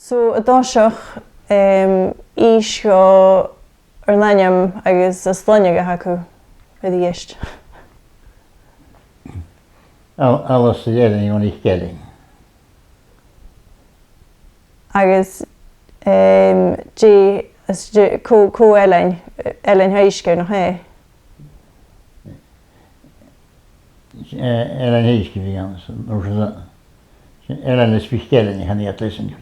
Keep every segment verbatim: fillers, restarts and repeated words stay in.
So, an toiseach, em, innis dhomh ur n-ainm agus an sloinneadh a th' agaibh a-rithist. Al-, Alasdair Ailean Dhòmhnaill Ailein. Agus, em, dè, is dè, cò, cò Ailean, Ailean Heisgeir, nach e? Eh, Ailean Heisgeir a bh' ann, so, no, so, Ailean is bith Ailean, chan e Ailean cuideachd.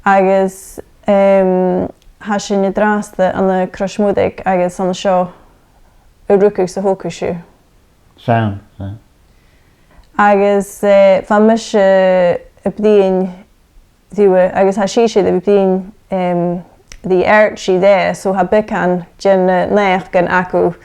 Agus, em, tha sinn an-dràsta ann an Crois Mhoraig agus an seo a rugadh 's a thogadh sibh. 'S ann, 's ann. Agus, eh, bha mise a' bruidhinn riutha, agus tha sibhse a' bruidhinn, em, ri Archie Day, so tha beagan de na naidheachdan agaibh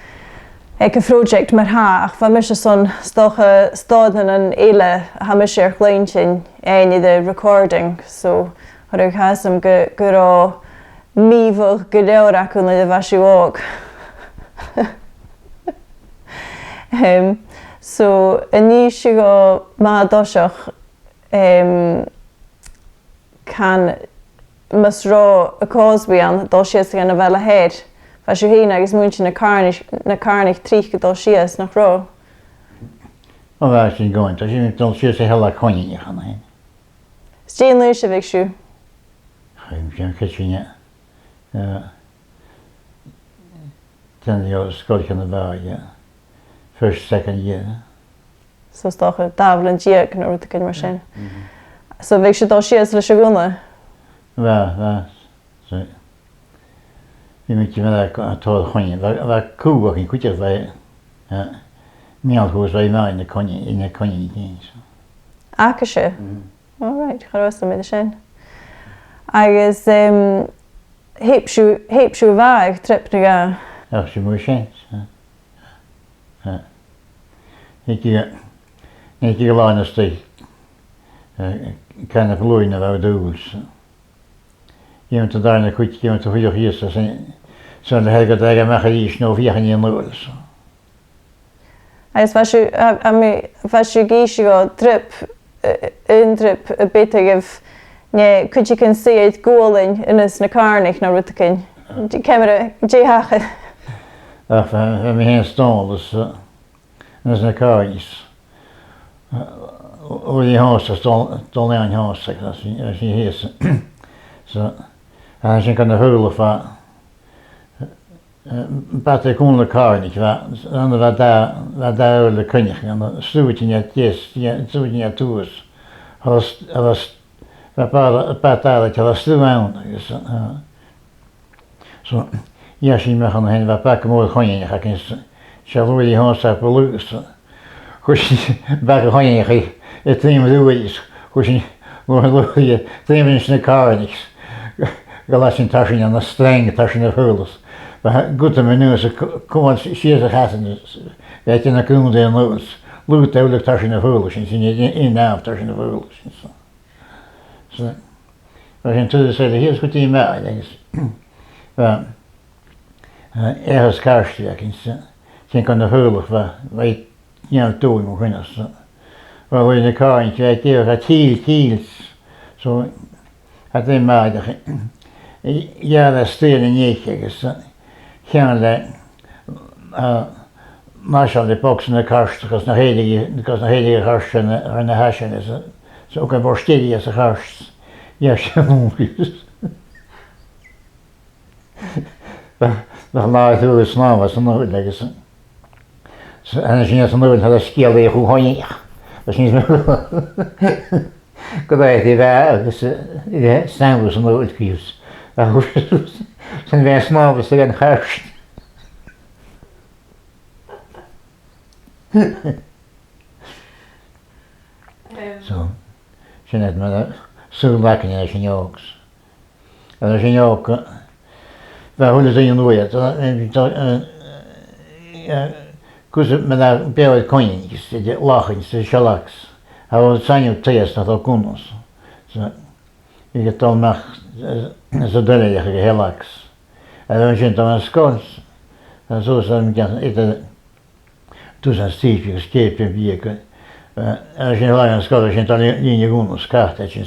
aig a' phròiseact mar-thà, ach bha mise airson, 's dòcha, stòrasan eile a tha mise air cluinntinn fhaighinn air the recording, so cha robh fhios agam gu, gun robh mìorbhail gu leòr agaibh nuair a bha sibh òg. Em, so, an innis sibh dhomh an toiseach, em, can, mus robh a' chòisir ann, dol sìos gun a' Bhaile Shear. Bha sibh fhèin agus muinntir na Càrnaich, na Càrnaich tric a' dol sìos, nach robh? O, bha sinn a' dol, tha sinn a' dol sìos a Shealg Choinnich an sin. 'S dè an aois a bh' aig sibh? Chaidh mi sin, chaidh sinn, eh, Dèanamh sgoil Cheann a' Bhàigh, yeah. First, second year. So 's dòcha dà bhliadhna deug no rudeigin mar sin. Mhm. So bha sibh a' dol sìos leis a' ghunna? Bha, bha. So, bha mi a' dol a Choinnich. Bha, bha cù againn cuideachd, bha, eh, meal cù 's bha i math na Coinnich, na Coinnich fhèin, so. Acaise? Mhm. All right, cha robh fhios agam air sin. Agus, em, theab sibh, theab sibh a' bhàgh trip no dhà? Ach, 's e mar sin, eh. Eh. Thig i, thig i gu làithean a-staigh, eh, can a' bhlùin a bha dùil, so. Dh'fheumadh tu dàrna cuid, dh'fheumadh tu fuireach shìos, 's e, 's e le haghaidh gun tèid a-mach a-rithist no feuchainn an uair, so. Agus bha sibh, a, a, mi, bha sibh ag innse dhomh trip, eh, aon trip a b' fheudar dhuibh, no cuideigin suidhe air gualainn anns na Càrnaich no rudeigin. Ciamar a, dè thachair? Ach, bha, bha mi fhèin 's Dòmhnall, eh, anns na Càrnaich. Eh, Willie Horse, 's Dòmh-, Dòmhnall Iain Horse, agus sin, agus sin shìos. So, tha sinn gun a' Chaolach, bha, eh, bàta aig cuan nan Càrnaich, bha, ann a bha dà, bha dà fhaoileag Coinneach, ann an Sùidean a deas, Sùidean a tuath. Agus, agus bha bàta, bàta eile, agus bha sruth ann, agus, eh, so, dh'fheuch sinn a-mach an sin, bha baga mòr Choinnich againn, 's, 's e Willie Horse a bh' ann, agus chuir sinn baga Choinnich air, air taobh an uaigh, is chuir sinn, chuir sinn taobh anns na Càrnaich, gu, gu làimh sin tarsainn an strang, tarsainn a' Chaolach. Bha guta mun aois a' c-, cumail sìos a chasan, bha e a' dèanamh grunnd air an uaigh, luath dà fhaoileag tarsainn a' Chaolach sin, sin e, aon fhàth tarsainn a' Chaolach sin, so. So, bha sinn a' tuiteam sìos gu dè mar a bha, agus, bha, eh, each is cairt againn, 's, eh, sin gun a' Chaolach, bha, bha i a' dèanamh dùil mun cuairt, so. Bha, bha na Càrnaich, bha iad a' dèanamh tìl, tìl, so, cha dèan mar a dh'fheuch, eh, gheàrr e a-staigh an eich agus, eh, cheangail e, eh, maiseil air bogsa na cairt, agus nach èirigh, agus nach èirigh a' chairt air na, air na h-aisean, is, eh, so thug e bòrd stèidhidh às a' chairt, dh'fheuch e mun cuairt. Bha, bha làrach-uair snàmh às an uaigh agus, 's, thàinig sinn às an uaigh, thàinig sgeul air a' chù Choinnich. Bha sinn gu bhith a' bhàgh agus, eh, a' snàmh às an uaigh fiù 's. Agus 's ann a bha e a' snàmh às an chairt. Em. So, sin e mar a, sùil againn air sin òg. Air sin òg, bha a h-uile duine an uair, eh, eh, eh, gus mar a bheil Coinnich, 's iad a' lachain 's a' sealg. Tha iad a' sainneadh taighean 's na tha gunnas. So, iad a' dol a-mach, eh, 's a' dol a dh'fheuchadh a shealg. Air sin, tha an sgoil, tha suas an ceann, iad a' Tusa an sìp agus cèip am biadh, eh, agus sin a' laighe an sgoil, agus sin a' dol lì-, lìne gunnas, cat, agus sin,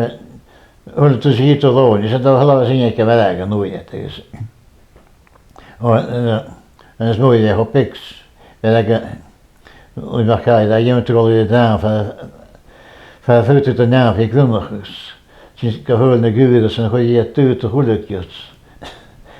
eh, thug iad sìos do lòn, is an do thalla sin aig a' mhàireach an uair, agus, o, eh, agus mhòr e cho beag, bha e aige, ui mar càil, a dh'fheumadh tu a dhol air an dàn, fa, fa, fa, tu do dàn, fa ghrianachas, sin gu h-uile na gùbhar, is an cuir iad dubh do chuileag iad.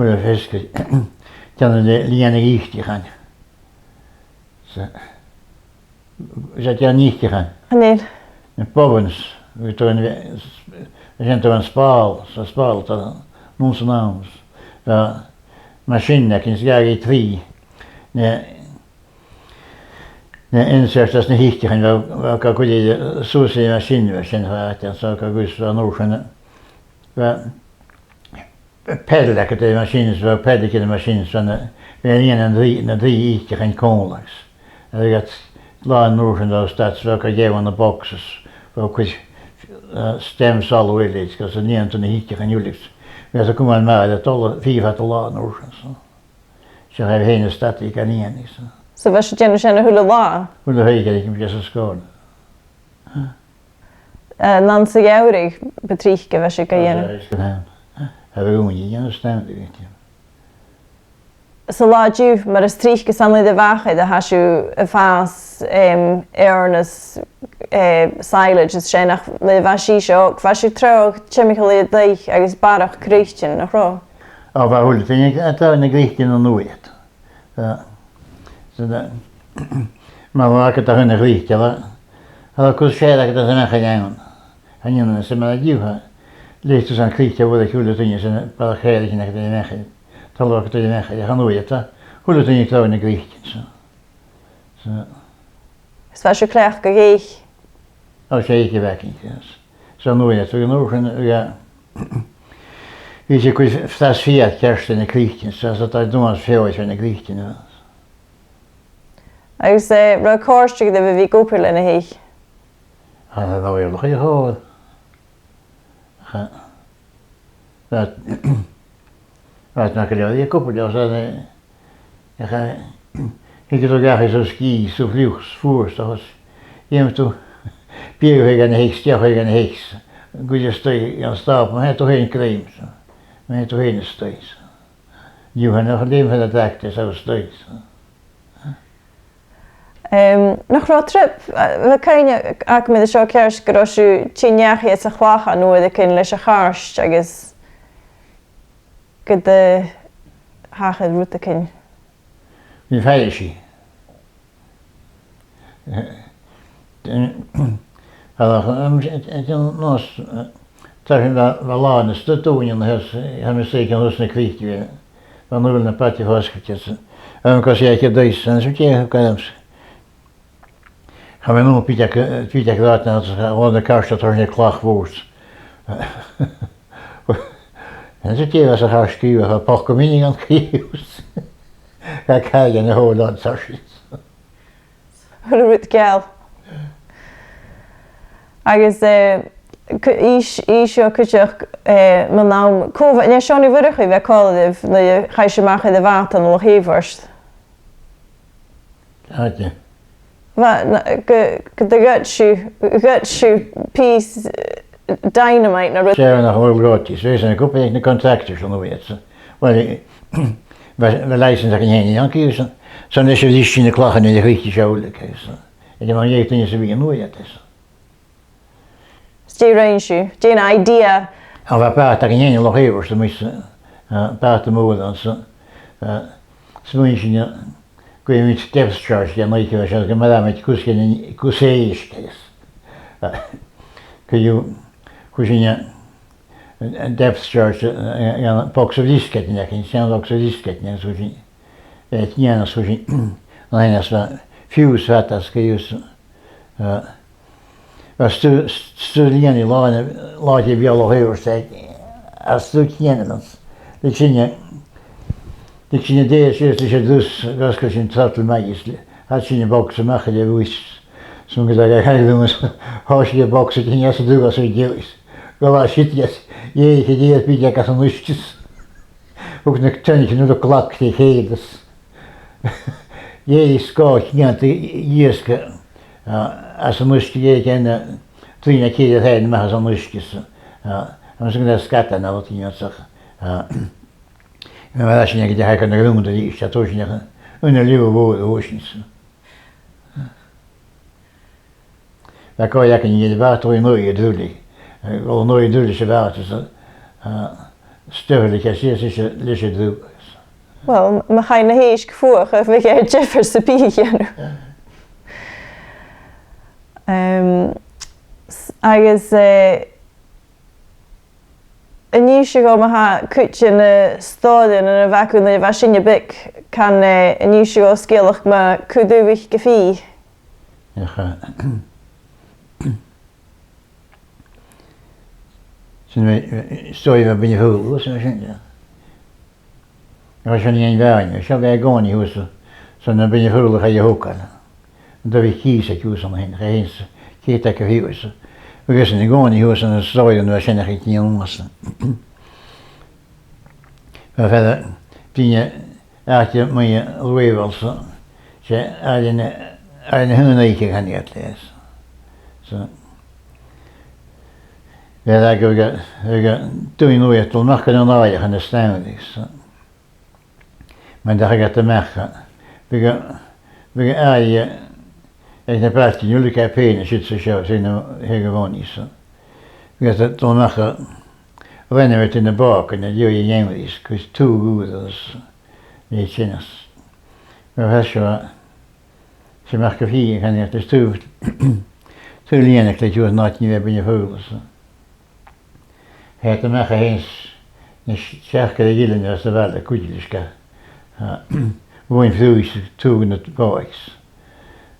Chuir e feasgar, dèanamh le lìonadh iteichean. So, 's e dèanamh iteichean. Chan eil. Na bovins, bha iad a' dèanamh, bha iad a' dèanamh spàil, so spàil, tha, nonsense. Bha machine aca, is ghabhadh iad trì. Na, na inserts anns na h-iteichean, bha, bha iad ga chur suas air a' mhachine, bha sin fhathast, so ga chur suas an uair sin. Bha, pedail aca air a' mhachine, bha pedail air a' machine, so na, bha iad a' dèanamh na trì, na trì iteichean còmhla. Agus an latha an uair sin bha iad a' stad, bha iad ga gheibheadh ann am boxes, bha iad a' cur, eh, stem solo uile, agus a' lìonadh na h-iteichean uile. Bha iad a' cumail math, a' dol, fìor mhath an latha an uair sin, so. 'S e, chaidh fhèin a stad aig an lìonadh, so. So bha sibh a' dèanamh sin a h-uile latha? A h-uile h-oidhche, aig an, aig an sgoil. Eh, an ann sa gheamhradh, bu trice a bha sibh ga dhèanamh? Aye, is gu h-àraidh. Tha mi ag ùrnaigh a dhèanamh staimh, a bheil fhios agad. San latha an-diugh, mar as trice gus an leth a bh' aca, tha sibh a' fàs, em, eòrna is, eh, silage is sin, ach nuair a bha sibhse òg, bha sibh a' treabhadh timcheall air an taigh agus barrachd cruitean, nach robh? Ò, bha a h-uile duine a' treabhadh na cruitean an uair ud. Tha, so tha, mar a bha agad a' dèanamh cruitean, tha, tha cus searbh agad a-mach air an ann. Chan eil ann an sin mar an-diugh, tha, leithid san cruitean a bh' aig a h-uile duine, sin, barrachd searbh agad a-mach air, talamh agad a-mach air, ach an uair ud, tha, a h-uile duine a' treabhadh na cruitean, so, so. Is bha sibh a' cleachdadh eich? Ò, 's e eich a bh' againn, yes. So an uair ud, an uair sin, bha, bha sibh a' cur fras feur ceart air na cruitean, so, so tha dùnas feòir air na cruitean, yes. Agus, eh, an robh e a' còrdadh ribh a bhith ag obair leis na h-eich? Tha, tha, bha e uabhasach, tha. Bha, bha e math gu leòr a bhith ag obair leotha, eh, ach, eh, thigeadh tu dhachaigh 's tu sgìth, 's tu fliuch, 's fuar, 's tu, dh'fheumadh tu biadh a thoirt dhan a h-eich, 's deoch a thoirt dhan a h-eich, 's gu dè a-staigh, an stòbh, ma tha thu fhèin grèim, so, ma tha thu fhèin a-staigh, so. An-diugh chan eil, chan eil feum air a' bhreabta, so a-staigh, so. Em, nach robh trip, eh, bha cuimhne agam air seo ceart gun robh sibh a' tighinn dhachaigh às a' chlach an uair ud leis a' chairt agus gun do thachair rudeigin. Bha fairsing. Eh, ach, em, eh, eh, eh, nòs, eh, tha sin bha, bha làn is do dùin an hois, eh, tha mi a' smaoineachadh an hois na cruitean, bha, bha an uair na pàirt fosgailte, em, cos e aice dais, an sin tè, gaileams. Cha bhi no pìdeag, pìdeag ràit na, a bhon na cairt a' toirt na clach mhòr. An sin tè bha sa chairt sgìth, a bha poca mìneach an sgìth. Ga cailleadh na h-òl an tarsainn. Rud geal. Agus, eh, cu-, ì, ì seo cuideachd, eh, mun àm, cò bh-, an e Seonaidh Mhurchaidh a bha còmhla ribh nuair a chaidh sibh a-mach air a' bhàta ann an Loch Iomhairt? Àite. Bha, na, gu, gu do ghoid sibh, ghoid sibh pìos, eh, dynamite no rud. Seann nach bhfuil goití, 's bha sin ag obair aig na contractors an uair sin. Well, eh, bha, bha license againn fhèin, an cìos, so, so leis a bhris sinn na clachan a chluich seo le case. Ag an am a dh'fheuch duine sa bhith an uair sin. Is dè rinn sibh? Dè an idea? Ach bha bàta againn fhèin an Loch Iomhairt, so, mus, eh, bàta mòr ann, so, eh, smaoinich sinn, eh, gu bheil depth charge dhen oidhche, bha seo gu math, bha mi cus dhen, cus èisg, eh, gu, chuir sinn, eh, depth charge, eh, eh, box of biscuit, an e, seann box of biscuit, an e, chuir sinn, eh, tìon, chuir sinn, an e, fuse fat às gu, eh, Bha stu-, stu-, stuth lìonadh làidir, làidir bheul a thaobh air, às dèidh sin, leig sinn, leig sinn an dèidh sin, leis an drùs, agus chuir sinn throttle maidhc, is le-, thug sinn am bogsa a-mach le bhuis. 'S mun gu dè a chaidh leam, thòisich am bogsa a' tighinn às an dùthaich às an dèidh. Gu bheil siud, yes, dh'èigh, dh'èigh, bidh e às an uisge. Thug na tuineachain a' ghlac ri chèile. Dh'èigh sgòth a' tighinn, dh'èigh sgòth, às an uisge, dh'èigh e na trì no ceithir a-mach às an uisge, so, eh, agus an sgata na bha a' tighinn às, eh, mar a tha sin, gu dè thachair na grunnd a-rithist, tha sin, eh, aon liubh mhòr a thòisich, so. Bha còir againn a dh'fheuchainn an aghaidh an uaigh a dhruileadh. Eh, an aghaidh a dhruileadh sa bhàta, so, eh, stiùireadh e sìos leis a', leis an drùs. Well, ma chaidh na h-èisg fuachd, bhiodh e diofar sam bith a dhèanamh. Em, s-, agus, eh, an innis sibh dhomh ma tha cuid de na stòiridhean a bh' agaibh nuair a bha sinne beag, can, eh, an innis sibh dhomh sgeulachd mu Cù Dubhaich gu fìor? Ach, eh, sin, eh, stòiridh mu Bheinn a' Phùlaidh, sin, sin, yeah. Agus sin an fheadhainn, seo bha e an-còmhnaidh shuas, son na Beinn a' Phùlaidh a chaidh a thogail. An do bhith cìos aig shuas an sin, chaidh e fhèin, cèit aige fiù 's. Agus an-còmhnaidh shuas an stòiridh an bha sin a' tighinn a-nuas. Bha fear a' bruidhinn àite mu Luaidheabhal, so, 's e Ailean, Ailean Shùn Oidhche a chanadh iad leis. So, Bha e ag ràdh gu bheil, gu bheil daoine nuaidh a' dol a-mach gu na nàirnean a-staigh, is mar a thàinig iad a-mach, bhiodh, bhiodh àirigh aig na bailtean, uile càil pèin, siud 's an seo, sin a thig a' bhonn is. Bhiodh iad a' dol a-mach a' rinn a bhith na bòcain, a dhèanamh is gus tùr is, is sin is. Mar a tha seo, 's e mar gum feuch, chan eil, is tu, tu lìonach le tiugh an àite a bhith a' buin a' pholl is. Tha iad a-mach a sheas na seachdainean a dh'fhilleadh às a' bhaile cuideachd, a, bhuain fliuch is tug na bòcain.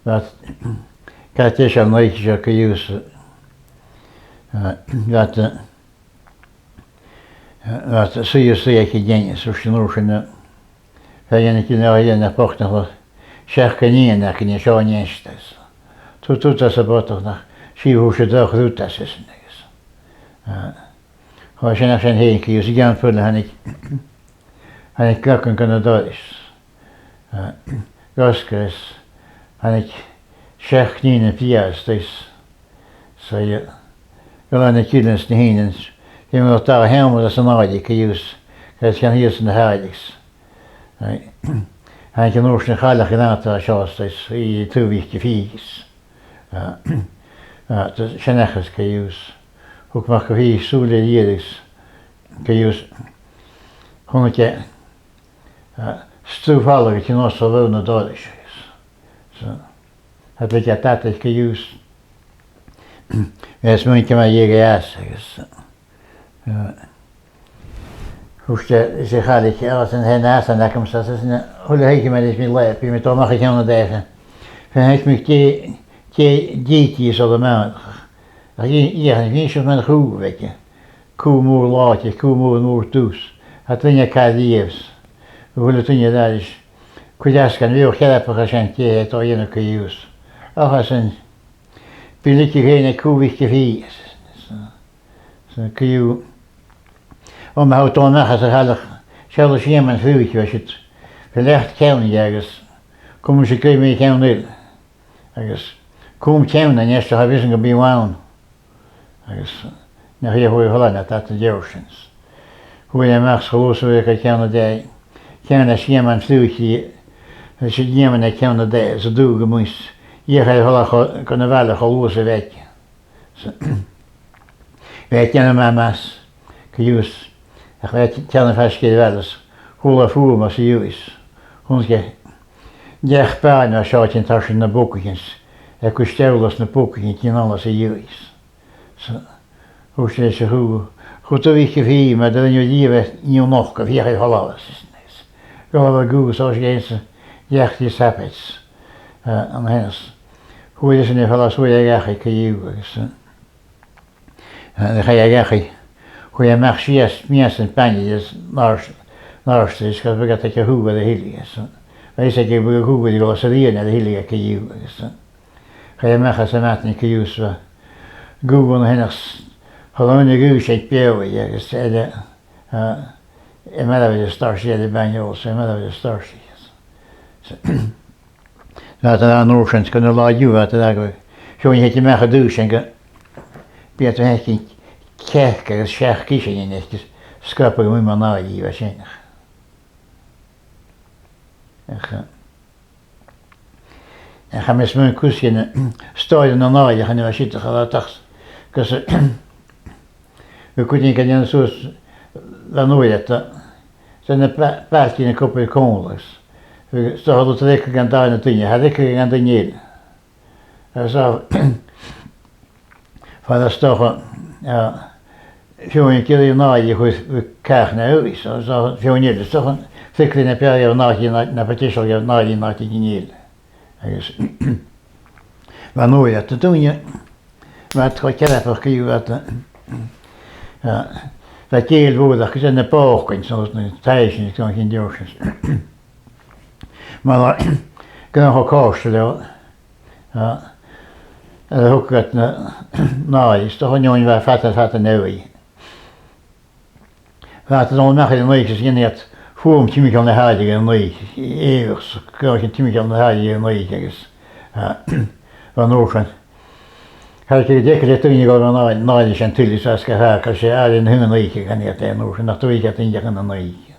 Bha iad, càit an deach an oidhche seo co-dhiù, a, bha iad, a, bha iad suidhe, suidhe aig an teine, is an uair sin, a, bha iad a' dèanamh gin, a, dèanamh bochd nach robh seachd gun nighean aca an seo an-dràsta. Tu, tuiteas am bodach nach sibh a thug sibh do chruth às esan agus. A, chuala sinn ach sin fhèin, co-dhiù, 's an ceann foirne thàinig, thàinig glagan gu na dorais. A, dh'fhosgail is thàinig seachd nighean a-staigh is, so, a, gu làr na gillean is na h-ìnean. Dh'fheumadh dà sheòmar às an àirigh co-dhiù, gus ceann shìos an àirigh is. A, thàinig an uair sin cailleach gu nàdar a-staigh is, i taobh Mhic a' Phìos. A, a, tha seanchas co-dhiù. Thug Mac a' Phìos sùil air a dhìreadh is co-dhiù, chunnaic e, a, stuth fala a' tighinn os cionn na dorais is. So, cha b' e dad a bh' ann co-dhiù. Bha e a' smaoineachadh gu bheil e a' dol a dh'fhàs agus, a, thuirt e ris a' chaileig, "Agus an tè an fhàs a th' agamsa, 's ann a h-uile h-oidhche mar a tha mi leibh, bidh mi a' dol a-mach a cheann an taighe. Feuch mi dè, dè, dè tha sibh a' dol a-mach." Ach dh'fh-, dh'fheuch, dh'innis e mar a chù bh' aige. Cù mòr làidir, cù mòr, mòr dubh. Tha duine car riamh. A h-uile duine air ais. Cuid às gach nì bhiodh cearrbhach a' seinn, dè tha e a' dol a dhèanamh co-dhiù. Ach 's ann, bidh leig a' cheann aig cù Mhic a' Phìos. So, so co-dhiù. Ò, ma tha thu a' dol a-mach, ars a' chailleach, seall, sìos mun fhliuch a bha siud. Feuch leat ceann dheth agus cùm mise gu mo cheann eile. Agus cùm ceann a-nis, cha bhi fhios agam gum bi thu ann. Agus nach fhiach a bhith a' falbh nad dad an dèidh sin. Fhuair e a-mach 's cho luath 's a bha e gu ceann an taighe, ceann a sìos mun fhliuch, is a dh'fheumadh e ceann an taighe, is a dhùnadh gu muigh, dh'fheuch e a' falbh cho, gu na bhaile cho luath 's a bha e. Bha e a' dèanamh math, math, co-dhiù, ach bha e a' teannadh faisg air a' bhaile is chuala e fuaim às a dhèidh is chunnaic e deoch bàin a' sealltainn tarsainn nam bogaichean is, a' cur steall às na bogaichean a' tighinn a-nall às a dhèidh is. So, thuirt e ris a' chù, "Chuir thu Mhic a' Phìos, ma dh'fhaoidte dhut a dhìth, nì thu nochd, feuch air falbh às esan." Dh'fhalbh e gu, so 's e sin a dh'fheuch e ri sabaid, a, an teine is. Fhuair esan air falbh is fhuair e dhachaigh co-dhiù agus, a, A, chaidh e dhachaigh. Chuir e a-mach sìos mìos am bainne is an uair, an uair sin, is gus am biodh iad aig a' chù air a thilleadh, is, a, bha fhios aige gum biodh a' chù air a dhol às an raon air a thilleadh co-dhiù, agus, a, chaidh e a-mach às a' mhadainn co-dhiù, is bha a' chù an teine is, cha robh aon ghuais aig beò aige, agus eile, a, e mar a bha e a' stairsnich air a' bhainne, is e mar a bha e a' stairsnich, is, is, Bha iad an uair sin gun an latha an-diugh, bha iad ag ràdh, feadhainn a thèid a-mach an taobh sin, gum bi iad a' faicinn cearc agus seachd iseanan aice, sgapadh a-muigh mun àirigh a bha sin. Ach, eh, ach tha mi a' smaoineachadh gur e sin stòiridh nan nàirneach a bha siud a' cur a-mach, gus, eh, bha cuideigin gan dèanamh suas, bha an uair ud, 's na ba-, bailtean a' cumail còmhla, agus, eh, 's dòcha gun robh trèig gun dàrna duine, tha trèig gun duine eile. Agus, eh, far an do, 's dòcha, eh, feadhainn ag iarraidh an àirigh a chur ri càch no aois, agus, eh, feadhainn eile, 's dòcha, fiaclan na b' fheàrr dhan àite, na, na b' fheàrr dhan àite, dhan àite eile. Agus bha an uair ud, tha daoine, bha iad cho cearrbhach co-dhiù, bha iad, eh, bha gèill mhòr aca, agus na bòcain, so na taibhsean, is gan cinn deoch sin. Mar a, gun cho còsta leotha, eh, a thug iad na, an àirigh, is dòcha an fheadhainn a bha fada, fada na h-oidhche. Bha iad a' dol a-mach air an oidhche is dhèanadh iad fuaim timcheall na h-àirigh air an oidhche, èigheach, 's gun robh sin timcheall na h-àirigh air an oidhche agus, eh, bha an uair sin. Cha robh e gu dearbh le daoine a dhol gun àl, àl sin tuilleadh 's as gu fàgail, 's e àireamh na h-aon oidhche a ghabh iad an uair sin, nach do bhruich iad an deach an oidhche.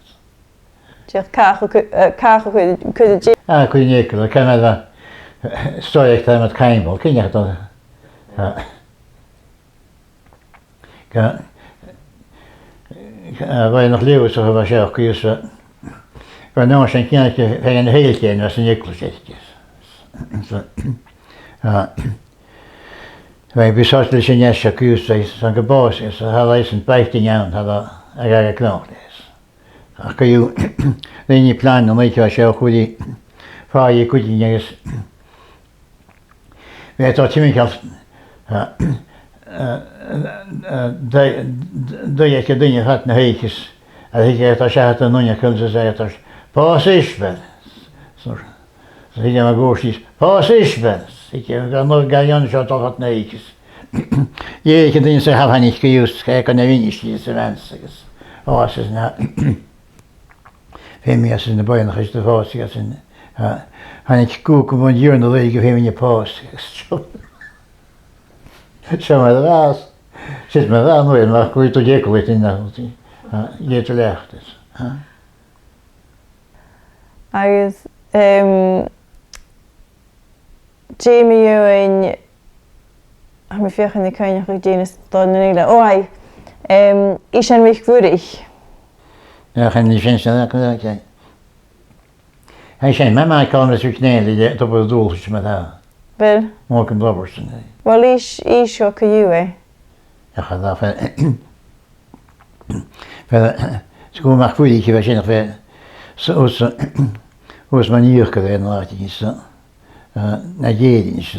Dìreach càch a chu-, eh, càch a chu-, chuir an dì- Ah, chuir an eagal, chan eil, eh, stòiridh Diarmad Caimbeul, cinnteach dha. Ah. Gu, eh, bha e nach leigheas a bha seo, gus, eh, bha an uair sin cinnteach feadhainn a' tilleadh a-mach às an eaglais aice. So, eh, bha e a' bhith sàs leis an eas seo gus, eh, 's ann gu bòs, eh, 's a tha leis an bhaichding ann, tha e a' gabhail cnòireachd. Ach co-dhiù, rinn i plana an oidhche seo, chuir i fàidh gu dìnnear agus bha e a' dol timcheall, eh, eh, eh, dà, dà fhichead duine fad na h-oidhche, a thigeadh iad a-steach dhan uinneagal 's a' toirt pòsadh Isbel. So, so thigeadh e mar ghluasad, pòsadh Isbel. Thigeadh e gu, gu, gu dìnnear seo a' dol fad na h-oidhche. Dh'fheuch an duine sa chaileag co-dhiù, 's e gun a bhith a-nis sa mheadhan agus, o, 's ann a, feumaidh e às na boireannaich a thoirt pòsadh às an, a, thàinig guth gu bhun iarna rèidh gu feumaidh e pòsadh. Seo mar a bha e. Seo mar a bha e, an uair, mar chuir tu deacail leis an, a, dh'fhaodadh leat, a. Agus, em, dè mu dheidhinn, tha mi a' feuchainn ri cuimhneachadh dè na stòiridhean eile. Ò, aidh. Em, Isean MhicMhuirich. Ach, an e sin sin, ach, ach, ach. Tha sin, ma, ma, call me switch nail, le, tubal dùil, sin mar a tha. Bheil? Morgan Robertson, eh. Bheil ise, ise seo co-dhiù, eh? Ach, a, a, fe-, fe-, 's gu math cuiridh bha sin, fe-, 's, 's, 's mar nìoch gu bheil na láidir, 's, eh, na dhèideann, 's,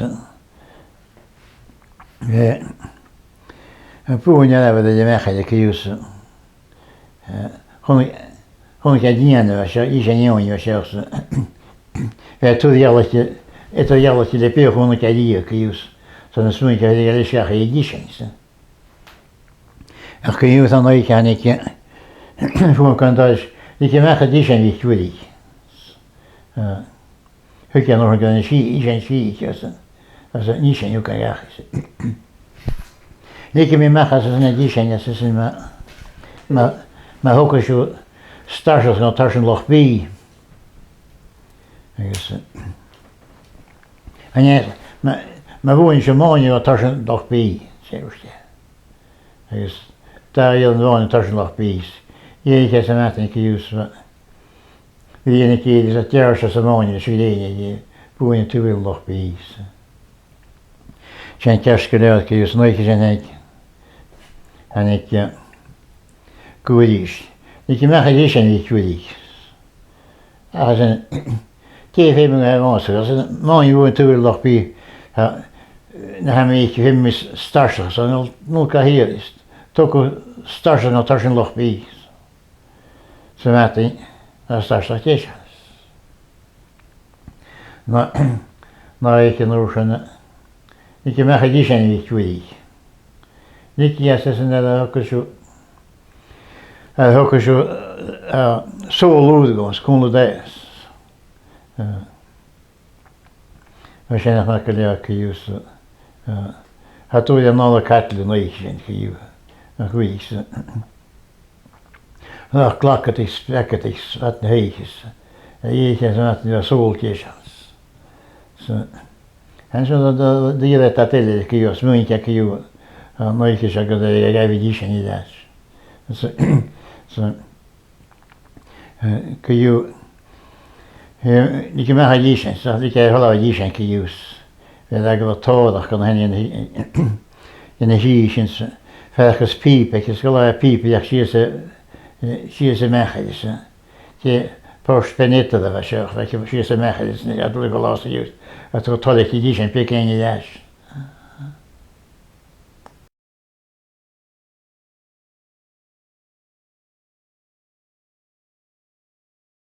eh, a' buain a bha de mheachair a' ciúsa. Eh, chun, chun cead dìon a bha seo, ise an iomhain a bha seo, 's, bha e tuilleadh ealaichte, eadar-dhealaichte le beagan a chun cead dìon a' ciúsa. 'S ann a smaoinich e gu bheil e seachad ag isean, 's. Ach co-dhiù an oidhche thàinig, eh, fuaim gun dòigh, leig e a-mach an t-isean MhicMhuirich. Eh, thug e an uair gun an t-isean, isean, às an, às an isean thug e dhachaigh. Leig mi a-mach às an t-isean, às an ma, ma, ma thogras sibh Starsaich no Tarsainn Loch Bì. Agus, eh, an e, ma, ma bhuain sibh mòine bho Tarsainn Loch Bì, 's e rud e. Agus dà earrann mhòine Tarsainn Loch Bì, dh'fheuch e sa mhadainn co-dhiù, bha, bha e na chéile, 's a deàrrsadh sa mhòine, 's a rinn e, buain an taobh eile Loch Bì, 's. 'S e an ceart gu leòr co-dhiù, 's an oidhche sin thàinig, thàinig, eh, guailís. Leig e a-mach an t-isean MhicMhuirich. Ach 's ann, dè feumaidh mi a dhèanamh, 's ann, mòine bhuain an taobh eile Loch Bì, tha, na tha mi, feumaidh mi Starsaich, 's ann, no, no cà 'iad, is, tog Starsaich no Tarsainn Loch Bì. Sa mhadainn, tha Starsaich deiseil. Na, na, aig an uair sin, leig e a-mach an t-isean MhicMhuirich. Leig e às, às an uair a thogras sibh, a thogras sibh, eh, subhail ùr dhomh, 's cùm leat e. Eh, Mar sin, ach mar gu leòr co-dhiù, eh, tha dùil an ola caidil an oidhche sin co-dhiù, a' ghuidhe, 's, ach glacadaich, spleacadaich, fad na h-oidhche, 's, a dh'oidhche 's a' mhadainn bha sùil deiseil. 'S, an sin, do, do, do dh'iarr e dad eile co-dhiù, smaoinich e co-dhiù, an oidhche seo gun robh e a' gabhail isean air ais. 'S, 's, Eh, co-dhiù, eh, leig e a-mach an t-isean, 's leig e a dhol an t-isean co-dhiù. Bha e a' gabhail tòrr gun a h-aon, an, an, an t-isean, 's faireachdainn pìob, agus gu leòr pìob, ach sìos a, eh, sìos a-mach, is, eh, dè, port Beneatar a bha seo, bha e sìos a-mach, is, na, a' dol gu làs a-nis, a' toirt toileach an t-isean beag fhaighinn air ais.